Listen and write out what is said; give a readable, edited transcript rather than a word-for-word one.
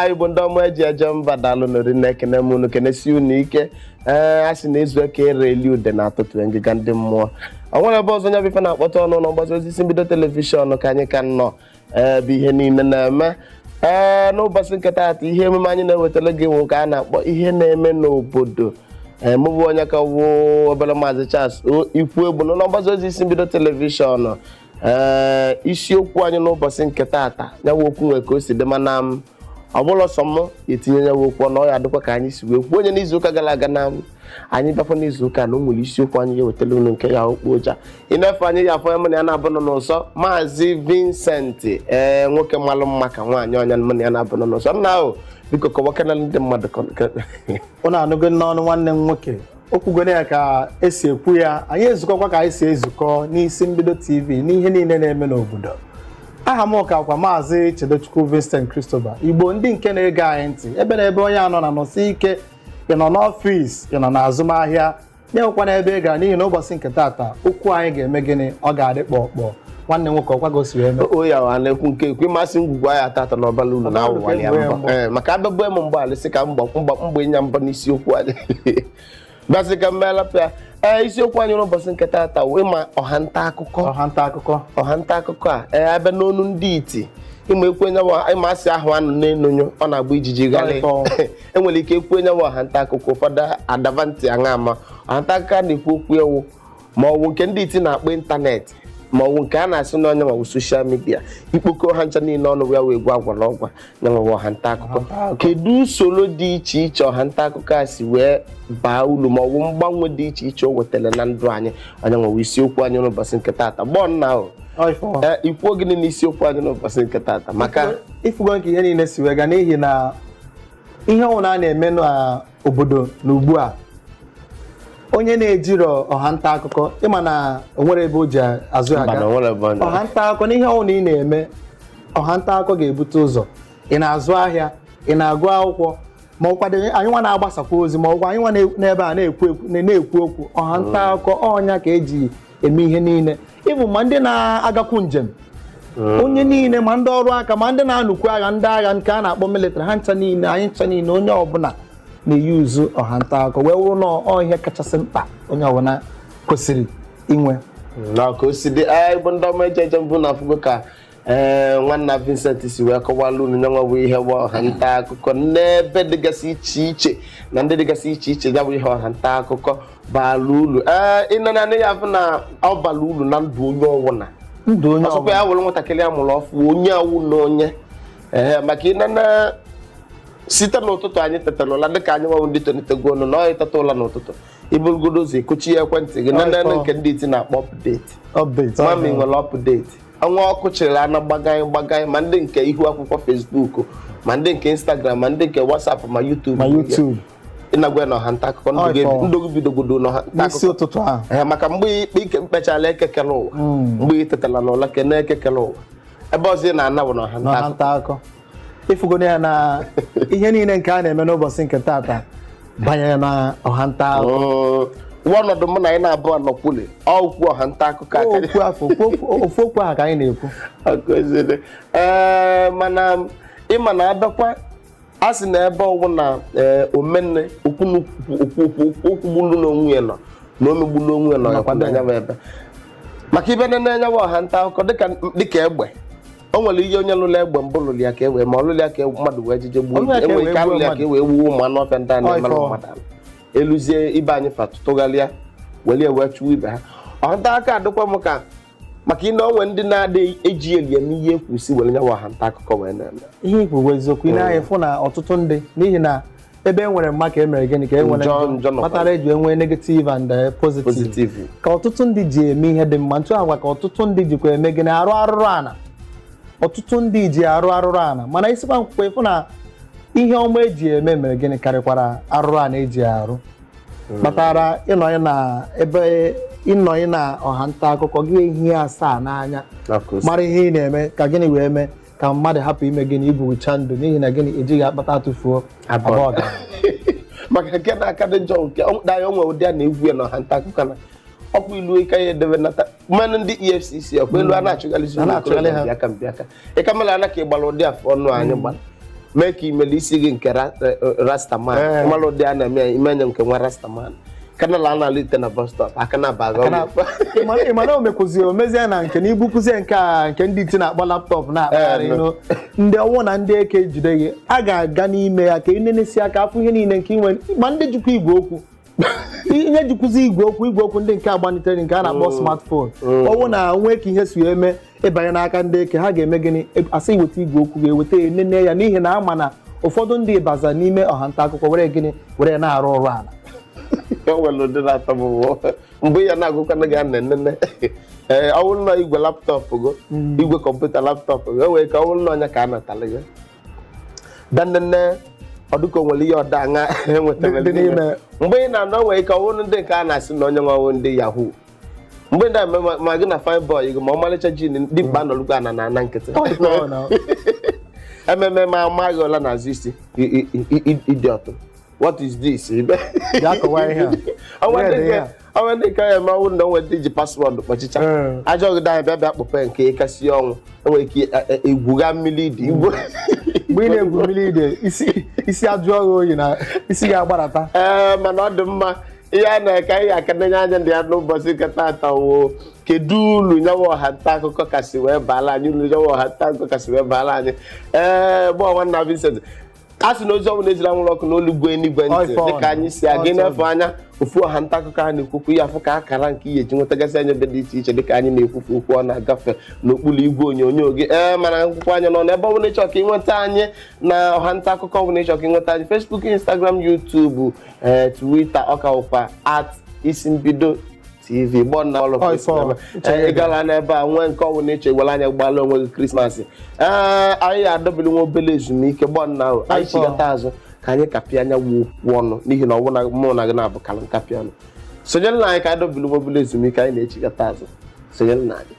Ee, Igbo ndị ọma eji eje mba, daalụ nori na ekene m unu, kenesi unu ike. Ee, a sị na ezu eke ere eli ude na atụtụ ngịga ndị mmụọ. Ọ nwere ebe ọzọ nya bụ ife na-akpọta ọnụ ụlọ mgbasa ozi isi mbido television ka anyị ka nọ ebe ihe niile na-eme. Ee, n'ụbọchị nke taata, ihe emume anyị na-ewetara gị wụ nke a na-akpọ ihe na-eme n'obodo. Ee, mụ bụ onye ka wụ obere Maazị Charles Ikwu Egbu n'ụlọ mgbasa ozi isi mbido television. Ee, isiokwu anyị n'ụbọchị nke taata ya wụ okwu nwere ka o si dị, mana m ọ bụla sọ m etinye ya okwu na ọ ya adịkwa ka anyị si wee kwuo onye n'izuụka gara aga na anyị bịakwa n'izuụka na o nwere isiokwu anyị ga-ewetara unu nke ya okpu ụja ịnefe anyị ya afọ ya mụ na ya na-abụ nọ n'ụsọ Maazị Vincent. Ee, nwoke malụ mma ka nwaanyị ọnya mụ na ya na-abụ nọ n'ụsọ. Nna ahụ, biko kọwakena ndị mmadụ. Ụnụ anụgo n'ọnụ nwanne m nwoke, o kwugoro ya ka esi ekwu ya. Anyị ezukọkwa ka anyị si ezukọ n'isi mbido TV n'ihe niile na-eme n'obodo. Aha m ka kwa Maazị Chedochukwu Vincent Christopher. Igbo ndị nke na-ege anyị ntị, ebe na ebe onye anọ na nọsi ike, ị nọ n'ọfịs, ị nọ n'azụmahịa, na-enwekwa n'ebe ị gara, n'ihi na ụbọchị nke taata okwu anyị ga-eme gịnị? Ọ ga-adị kpọkpọ. Nwanne m nwoke, ọkwa gosi wee mee. O ya wa na-ekwu nke ekwu ịmasị ngwugwu anyị atata na ọbala ulu na awụwalị ya mbọ. Ee, maka abịabụ m mgbe sị ka mgbọ mgbọ mgbe ịnya mbọ n'isiokwu anyị bịasị ka mmelapịa. Ee, isiokwu anyị n'ụbọchị nke taata wụ ịma ọha nta akụkọ. Ọha nta akụkọ. Ọha nta akụkọ a, ee, abịa n'onu ndị iti ịma ekwu enyewa ịma asị ahụ anụ n'enonyo ọ na-agba ijiji ghalị. Enwere ike ekwu enyewa ọha nta akụkọ, ụfọdụ adaba ntị aṅa ama ọha nta akụkọ a na-ekwu okwu ewu, ma ọ bụ nke ndị iti na-akpọ ịntanetị, ma ọ bụ nke a na-asị n'ọnya, ma ọ bụ social media. Ikpokọ ha ncha niile ọnụ ya wee gwa agwara ọgwa ya nwewe ọha nta akụkọ. Kedu usoro dị iche iche ọha nta akụkọ a si wee baa uru, ma ọ bụ mgbanwe dị iche iche o wetara na ndụ anyị? Onye nwewe isiokwu anyị n'ụbọchị nke taata. Gbọọ nna ahụ. Ee, ikwuo gịnị n'isiokwu anyị n'ụbọchị nke taata maka ifugo nke ihe niile si wee gaa, n'ihi na ihe ọbụla a na-eme n'obodo na ugbu a, onye na-ejiro ọha nta akụkọ, ịma na o nwere ebe o ji azụ mba aga. Na onwere ebe ọ nọ. Ọha nta akụkọ, n'ihe ọbụla ị na-eme, ọha nta akụkọ ga-ebute ụzọ. Ị na-azụ ahịa, ị na-agụ akwụkwọ, ma ọ kwado anyị nwa na-agbasakwa ozi, ma ọkwa anyị nwa n'ebe a na-ekwu na-ekwu okwu ọha nta akụkọ ọnya ka eji eme ihe niile, ịbụ ma ndị na-agakwu njem, onye niile, ma ndị ọrụ aka, ma ndị na-anụkwu agha, ndị agha nke a na-akpọ military, ha ncha niile, anyị ncha niile, onye ọbụla na-eyuzu ọha nta akụkọ wee wụrụ na ọ ihe kachasị mkpa onye ọbụla kwesịrị inwe. Na ka o si dị, ee, Igbo ndị ọma eji eje mbụ na afụgo ka ee nwanna Vincent si wee kọwala unu nyanwa bụ ihe bụ ọha nta akụkọ n'ebe dịgasị iche iche na ndị dịgasị iche iche. Ya bụ ihe ọha nta akụkọ bara uru. Ee, ịnana ya afụ na ọ bara uru na ndụ onye ọbụla. Ndụ onye ọsọkwa ọbụla. Ya were nwatakịrị a mụrụ ọfụ, onye awụ na onye ee, maka ịnana site n'ụtụtụ anyị tetara ụla, dịka anyị nwanwụ ndị tolitego ọnụ na ọ ịteta ụla n'ụtụtụ, iburugodo ụzọ ekuchi ya ekwentị gị nene nke ndị iti na-akpọ update. Update. Mami nwere update ọnwa ọkụ chịrị ana gbagaị gbagaị, ma ndị nke ihu akwụkwọ Facebook, ma ndị nke Instagram, ma ndị nke WhatsApp, ma YouTube. Ma YouTube. Ịnagwa na ọha nta akụkọ ndụ gị Ọ ifo. ndụ gị bidogodo n'ọha nta n'isi akụkọ. Ụtụtụ ahụ. Ee, maka mgbe ikpe ike mkpechala ekekere ụwa, mgbe ị tetara n'ụla kene ekekere ụwa, ebe ọzọ ị na-ana bụ n'ọha nta n'ọha akụkọ. Nta akụkọ, ịfụgono ya na ihe niile nke a na-eme n'ụbọchị nke taata banyere na ọha nta akụkọ. Nwa ọnọdụ mụ na anyị na-abụọ nọkwuli okwu ọha nta akụkọ aka. Okwu afọ ofu okwu ahụ ka anyị na-ekwu. Akụziri. Ee, mana ịma na abịakwa a sị na ebe ọwụ na ee, omenne okwu okwu okwu okwu gbulu n'onwe ya nọ na omegbulu onwe ya nọ ya Nọkwa kwado anya bụ ebe maka ibe nene anya bụ ọha nta akụkọ dịka egbe. O nwere ihe onye lụrụ egbe mbụ lụrụ ya ka e wee ma ọ lụrụ ya ka mmadụ wee jije gbuo. Ọ lụrụ ya ka e enwere wee ike gbuo alụrụ ya ka e wee gbuo ụmụ anụ ọfịa ndị a na-emerụ Ọ ifo. mmadụ ala eluzie ibe anyị fa tụgharịa were wee chụwa ibe ha. Ọha nta akụkọ adịkwa m ka maka ị na onwe ndị na-adịghị eji eli eme ihe ekwusi were nyawa ọha nta akụkọ wee na-eme. Ihe ikwu bụ eziokwu. Ị na-anya fụ na ọtụtụ ndị, n'ihi na ebe e nwere mma ka e mere gịnị ka e nwere njọ, njọ nọkwa. Kpatara eji enwee negative and positive. Positive. Ka ọtụtụ ndị ji eme ihe dị mma ntụ agwa, ka ọtụtụ ndị jikwa eme gịnị, arụ arụrụ ana. Ọtụtụ ndị ji arụ arụrụ ana, mana isikwa nkwukwe ịfụ na ihe ọma eji eme mere gịnị karịkwara arụrụ ana eji arụ, kpatara ịnọ na ebe ịnọ na ọha nta akụkọ gị ehi asaa n'anya mara ihe ị na-eme ka gịnị wee mee ka mmadụ hapụ ime gịnị, igwucha ndụ, n'ihi na gịnị, ejighị akpata atụfuo abụọ. Abụọ ọgaranya. Maka nke na-aka dị njọ nke da ya onwe ụdị a na-egwu ya n'ọha nta akụkọ na ọkwa ilu ike ya edebe nata mmanụ ndị EFCC, ọkwa elu a na-achụghalịzi A na-achụghalị ha. Mbịaka mbịaka ịka mela ana ka ị gbara ụdị afọ ọnụ anyị gbara. Mee ka imele isi gị nke rastaman. Mmalụ ụdị a na-eme ya, ime anya nke nwa rastaman kanala a na-alite na bus stop aka na abaga. Ị ma na o mekwuzie, o mezie na nke na ibukwuzie nke a nke ndị iti na-akpọ laptop na-akpagharị ino ndị ọnwụ na ndị eke jide gị, a ga-aga n'ime ya ka ị nenesi aka afụ ihe niile nke inwe, ma ndị jikwa igwe okwu, ihe jikwuzi igwe okwu ndị nke agbanitere, nke a na-akpọ smartphone. Ọnwụ na nwee ka ihe si wee mee ịbanye n'aka ndị eke, ha ga-eme gịnị? Asị iweta igwe okwu, ga-eweta ya, nene ya, n'ihi na ama na ụfọdụ ndị baza n'ime ọha nta akụkọ were gịnị were na-arụ ọrụ ala. O nwere ụdị na-atọ m ụtọ mgbe ya na-agụkwana gị a na-enene. Ee, ọ bụrụ na igwe laptop go, igwe kọmputa laptop go, o nwere ka ọ bụrụ na ọnya ka a natara gị danene, ọ dịka o nwere ihe ọda aṅa enwetara dị n'ime. Mgbe ị na-anọ, nwere ike ọ bụrụ ndị nke a na-asị na onye nwawo ndị yahoo, mgbe ndị a ma gị na fine boy gị ma ọmalịcha jin dị mkpa anọlụgo ana na ana nkịtị. Ọ na- Ememe ma amaghị ọla n'azụ isi ịdị ọtọ, "What is this?" Bịa kọwaa ihe a. Ọnwa Ihe ndị dị nke ihe a. ọnwa ndị nke ya eme ọnwụ na onwe ndị ji password kpọchicha ajọ gị anya bịa bịa kpọpe nke ịkasị ọnwụ, enwere ike igwugha mmiri dị igwe. Mgbe ị na-egwu mmiri ide, isi ajụọ gị oyi na isi ga-agbarata. Ee, mana ọ dị mma ihe a na-eke anyị akanenye anya ndị ya n'ụbọchị nke taata wo, kedu uru nyawa ọha nta akụkọ kasị wee baala anyị, uru nyawa ọha nta akụkọ kasị wee baala anyị? Ee, gbọọ nwanna Vincent, a sị na ozi ọbụla eziri anwụrụ ọkụ n'olu gwe eluigwe ntị. Ọ ife dịka anyị si aga ọ ịnefe anya ofu ọha nta akụkọ a na-ekwukwu ya, afụ ka akara nke ihe eji nwetagasị anya ebe dị iche iche dịka anyị na-ekwufu okwu, ọ na-agafe n'okpuru igwe onyonyo gị. Ee, mana nkwụkwọ anya nọ n'ebe ọ bụla ịchọ ka ịnweta anyị na ọha nta akụkọ ọbụla ịchọ ka ịnweta anyị: Facebook, Instagram, YouTube, ee, Twitter, ọka ụkwa @IsimbidoTV gbọ na ọlụ. Ọ ife ọ. Ee, ị gara n'ebe a nwee nke ọbụla ịchọ, iwere anya gbala onwe gị Krismas. Ee, anyị adọbili nwa obere ezumike gbọ na ahụ anyị Ife ọ. chigata azụ ka anyị kapịa anya wuo okwu ọnụ, n'ihi na ọbụna mụ na gị na-abụkarị nkapị ọnụ. Sonyere na anyị ka anyị dọbili nwa obere ezumike, anyị na-echigata azụ. Sonyere na anyị.